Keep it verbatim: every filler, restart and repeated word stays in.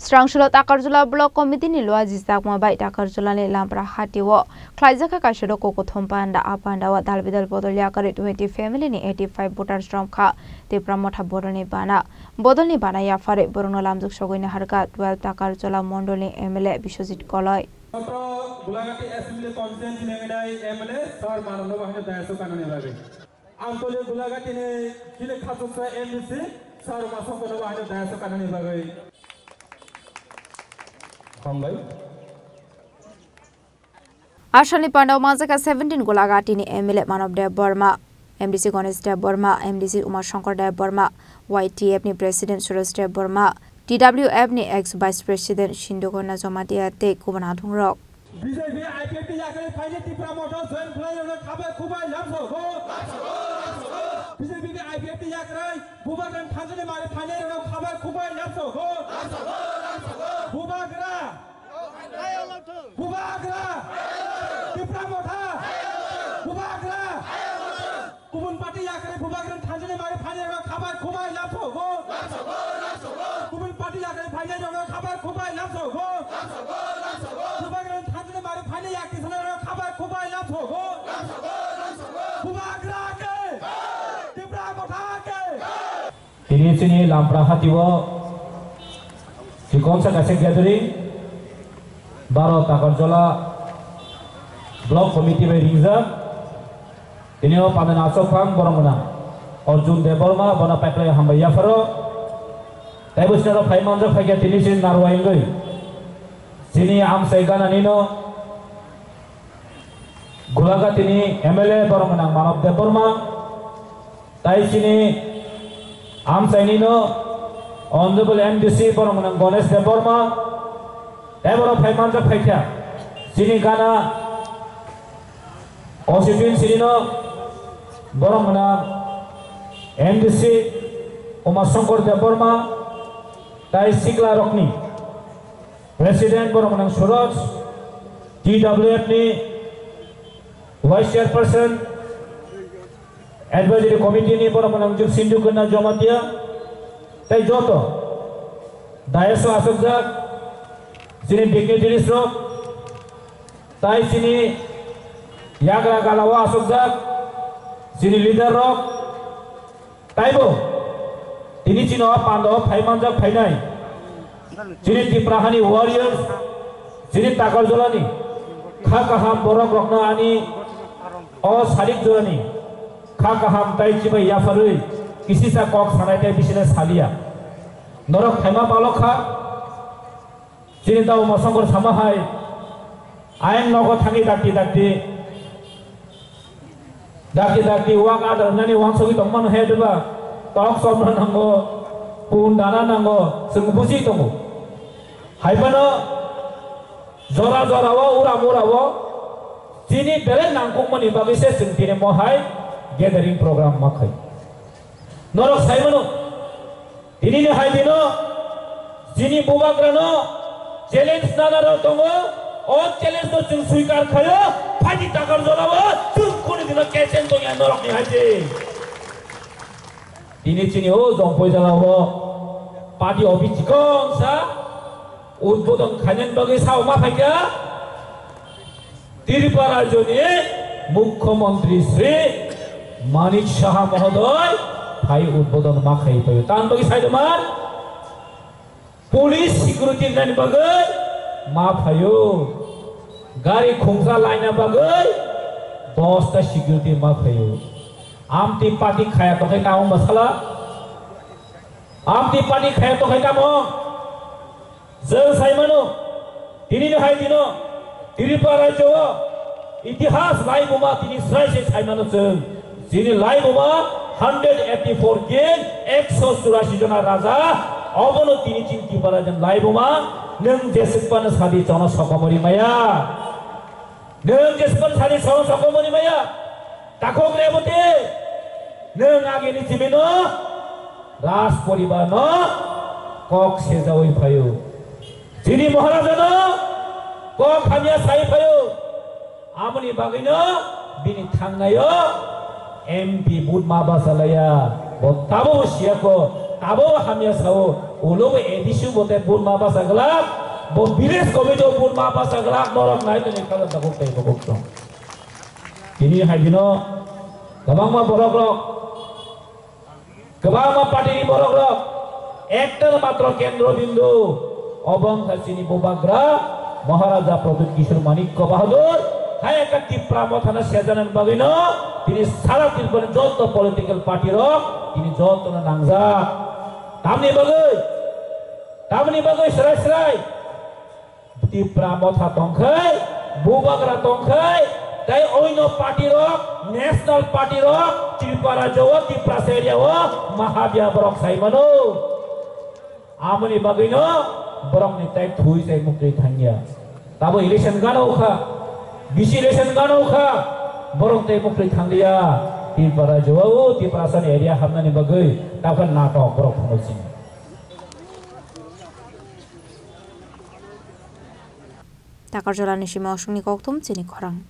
Srangsulo Takarjula Block Committee ni lua jijakma bai Takarjula ni Lampra hati o khlaijak kha kaisa rokok kothom panda. A panda o dal bidal bodol yakarwi twenty family ni eighty five voters romkha Tipra Motha bodol ni bana. Bodol ni bana yapharwi borokno lamjak sogwi naharkha twelve Takarjula Mondol ni M L A Biswajit Koloi. Motro Gulagati Assembly Constituency ni M L A Sir Mananno bahino dayas o kanani bagwi. Ang tole Gulagati ni chini khachuksa M D C Sir Masongko no bahino dayas o kanani bagwi. Hambai. Asalni pandao manjakha seventeen Gulagati ni M L A Manob Deb Borma, M D C Ganesh Deb Borma, M D C Uma Shankar Deb Borma, Y T F ni President Suraj Deb Borma, T W F ni ex Vice President Sindhu Kanya Jamatia tei kubun adongrok. B J P I P F ni yakarwi phainai Tipra Motha join khlairokno khabai khubai lamsogo. B J P ni I P F ni yakarwi Bubagrani thanjani mari phainairokno khabai khubai lamsogo. Bubagra! Bubagra! Tipra Motha! Bubagra! Kubun party yakarwi Bubagrani thanjani mari phainairokno khabai khubai lamsogo. Kubun party yakarwi phainairokno khabai khubai lamsogo. Bubagrani thanjani mari phainai yakti sanairokno khabai khubai lamsogo. Bubagra ke! Tipra Motha ke! Tini chini Lampra hati o chikonsa kaisa gathering, baro Takarjala Block Committee bai ringjak. Tini o pandani aswk phang borok gwnang Arjun Debbarma, bono paiklai hambai yapharo. Taibo sinaro phai manjak phaikha tini chini narwai wngwi. Chini amchai ganani no Gulagati ni M L A borok gwnang Manob Debbarma. Tai chini amchaini no Honorable M D C borok gwnang Ganesh Debbarma. Tai borok phai manjak phaikha. Chini gana constituency ni no borok gwnang M D C Uma Shankar Debbarma. Tai sikla rokni President borok gwnang Suraj, T W F ni Vice Chairperson, Advisory Committee ni borok gwnang Sindhu Kanya Jamatia, tai joto dais o asokjak chini dignitaries rok, tai chini yagra gala o asokjak chini leader rok, taibo tini chini o panda o phai manjak phainai chini Tipra hani warriors, chini Takarjala ni kha kaham borok rokno ani o sarik jora ni kha kaham tai chibai yapharwi kisisa kok sanai tai bisina salia. Norok phaima balok kha. Chini tau mosongkor sama hai, ayang nogo thangwi dakti dakti, dakti dakti wak adar nani wansogwi tongmano he diba, tok somno nango, pun dana nango, chwng buji tongo. Hai phano jora jora o, uram uram o, chini belai nangkukmani bagwi se chwng tini mo hai gathering program ma khai. Norok sai mano, tini ni hai dino, chini bubagrano challenge nana rok tongo, o challenge no chwng swikar khayo, phaidi takar jora o, chwng kuni dino kesen tongya norok ni hai di. Tini chini o Jongpoi jala o party office chikon sa udbodon khainani bagwi sao ma phaikha. Tripura rajyoni Mukhyamantri Shri Manik Saha mohodoy phai udbodon ma khai phaio. Tamni bagwi sai rwma, police security nani bagwi ma phaio. Gari khungsa laina bagwi dosta security ma phaio. Amtwi party khaya tokhai tamo masala? Amtwi party khaya tokhai tamo? Chwng sai mano, tini ni hai dino Tripura rajyo o itihas laibuma tini srai se sai mano chwng. Chini laibuma hundred eighty four king, ekso churasi jona raja, obono tini chini Tripura rajyo ni laibuma, nwng jeswk phano sadi chono sokomori maya. Nwng jeswk phano sadi chono sokomori maya. Takhuk Reboti, nwng agini jibino Raj poribar no kok sejawi phaio. Chini Maharaja no kok hamya sai phaio. Amoni bagwi no bini thangnaio M P vote ma bachalaiya. Bo tabo bo siyako, tabo bo hamya sao. Ulo bo A D C bo tei vote ma basa glak, bo village committee o vote ma basa glak, norok nai tini kala tabuk tei tabuk tong. Tini hai bino kwbangma borok rok, kwbangma party ni borok rok, ekta matro kendro bindu, obo wngkha chini bubagra Maharaja Pradyut Kishore Manikya Bahadur, hai ekta Tipra Mothano sejanani bagwino tini sara Tripura ni joto political party rok tini jotono nangjak. Tamni bagwi, tamni bagwi srai srai Tipra Motha tongkhai, Bubagra tongkhai, tei oino party rok, national party rok, Tripura rajyo o, Tiprasa area o, mahabiya borok sai mano. Amoni bagwino borokni tei thui sai mukri thangya. Tabo election gana ukha, bisi election gana ukha, borok tei mukri thangya. Tripura rajyo o, Tiprasa ni area hamnani bagwi, tabukhe natok borok phunukjini. Takarjalani simi osongni kokthum chini khorang.